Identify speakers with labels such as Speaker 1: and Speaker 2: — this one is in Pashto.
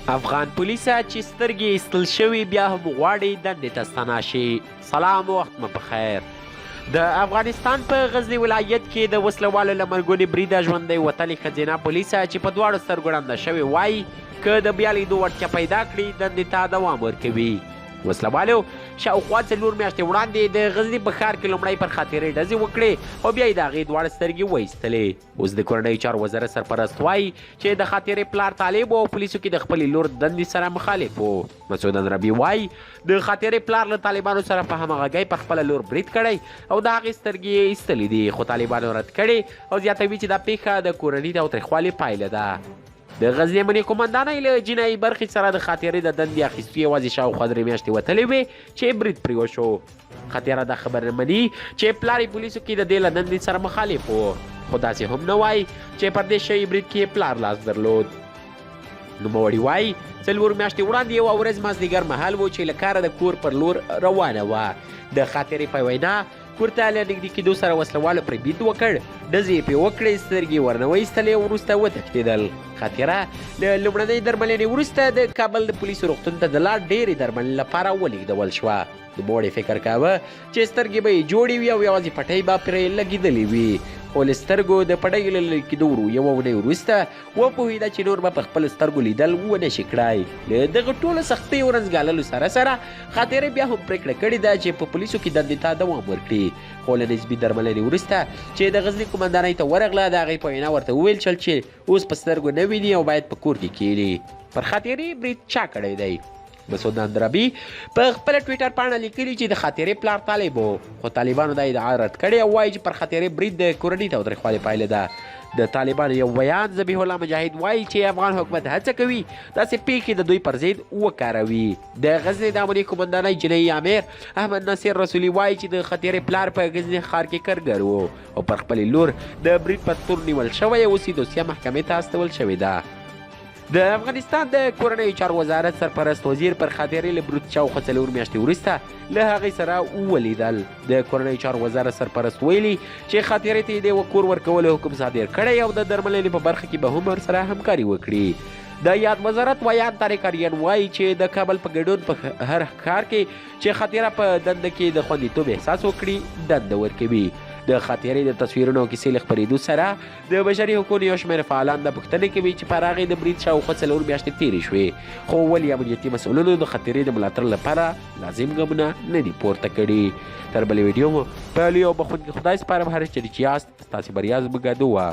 Speaker 1: افغان پولیسه چې سترګې ایستل شوي بیا هم غواړي دندې ته ستنه شي. سلام وخت مو پخیر. د افغانستان په غزني ولایت کې د وسلوالو له مرګوني بریده ژوندۍ وتلې ښځینه پولیسه چې په دواړو سترګو ړنده شوې وایي که د بیا لیدو وړتیا پیدا کړي دندې ته دوام ورکوي. وسلوالو شاوخوا 4 میاشتې وړاندې د غزني په ښار کې لومړی پر خاطرې ډزې وکړې او بیا یې د هغې دواړه سترګې وایستلې. اوس د کورنیو چارو وزارت سرپرست وایي چې د خاطرې پلار طالب او پولیسو کې د خپلې لور دندې سره مخالف وو. مسعود اندرابي وایي د خاطرې پلار له طالبانو سره په همغږۍ پر خپله لور برید کړی او د هغې سترګې یې ایستلې دي، خو طالبانو رد کړې او زیاتوي چې دا پیښه د کورني تاوتریخوالي پایله ده. د غزني امنیې قومندانۍ له جنایي برخې سره د خاطرې د دندې اخیستو یوازې شاوخوا 3 میاشتې وتلې وې چې برید پرې وشو. خاطره دا خبره نه مني چې پلار یې پولیسو کې د دې له دندې سره مخالف و، خو داسې هم نه وایي چې پر دې شوي برید کې پلار لاس درلود. نوموړي وایي 4 میاشتې وړاندې یوه ورځ مازدیګر مهال و چې له کاره د کور پر لور روانه وه. د خاطرې په وینا کور ته له نږدې کېدو سره وسلهوالو پرې برید وکړ، ډزې یې پرې وکړې، سترګې یې ورنه وایستلې او وروسته وتښتېدل. خاطره له لومړنۍ درملنې وروسته د کابل د پولیسو روغتون ته د لا ډېرې درملنې لپاره ولېږدول شوه. نوموړي فکر کاوه چې سترګې به یې جوړې وي او یوازې پټۍ به پرې لګېدلې وي، خو له سترګو د پټۍ له لرې کېدو یوه اونۍ وروسته وپوهېده چې نور به په خپلو سترګو لیدل ونه شي کړای. له دغه ټولو سختیو رنځ ګاللو سره سره خاطرې بیا هم پرېکړه کړې ده چې په پولیسو کې دندې ته دوام ورکړي، خو له نسبي درملنې وروسته چې د غزني قومندانۍ ته ورغله، د هغې په وینا ورته وویل شول چې اوس په سترګو نه ویني او باید په کور کې کښېني. پر خاطرې برید چا کړی دی؟ مسعود اندرابي په خپله ټویټر پاڼه لیکلي چې د خاطرې پلار طالب و، خو طالبانو دا ادعا رد کړې او وایي چې پر خاطرې برید د کورني تاوتریخوالي پایله ده. د طالبانو یو ویاند ذبیح الله مجاهد وایي چې افغان حکومت هڅه کوي داسې پیښې د دوی پر ضد وکاروي. د غزني د امنیې قومندانۍ جنایي امیر احمد ناصر رسولي وایي چې د خاطرې پلار په غزني ښار کې کارګر و او پر خپلې لور د برید په تور نیول شوی او اوس یې دوسیه محکمې ته استول شوې ده. د افغانستان د کورنیو چارو وزارت سرپرست وزیر پر خاطرې له برید شاوخوا 4 میاشتې وروسته له هغې سره ولیدل. د کورنیو چارو وزارت سرپرست ویلي چې خاطرې ته یې د یوه کور ورکولو حکم صادر کړی او د درملنې په برخه کې به هم ورسره همکاري وکړي. د یاد وزارت ویاند طارق آریان وایي چې د کابل په ګډون په هر ښار کې چې خاطره په دنده کې د خوندیتوب احساس وکړي دنده ورکوي. د خاطرې د تصویرونو او کیسې له خپرېدو سره د بشري حقونو یو شمېر فعالان دا پوښتنه کوي چې پر هغې د برید شاوخوا 4 میاشتې تېرې شوې، خو ولې امنیتي مسؤلینو د خاطرې د ملاتړ لپاره لازم ګامونه نه دي پورته کړي؟ تر بلې ویډیو مو په لوی او بخښونکي خدای سپارم. هر چېرې چې یاست، ستاسې بریا زموږ دعا.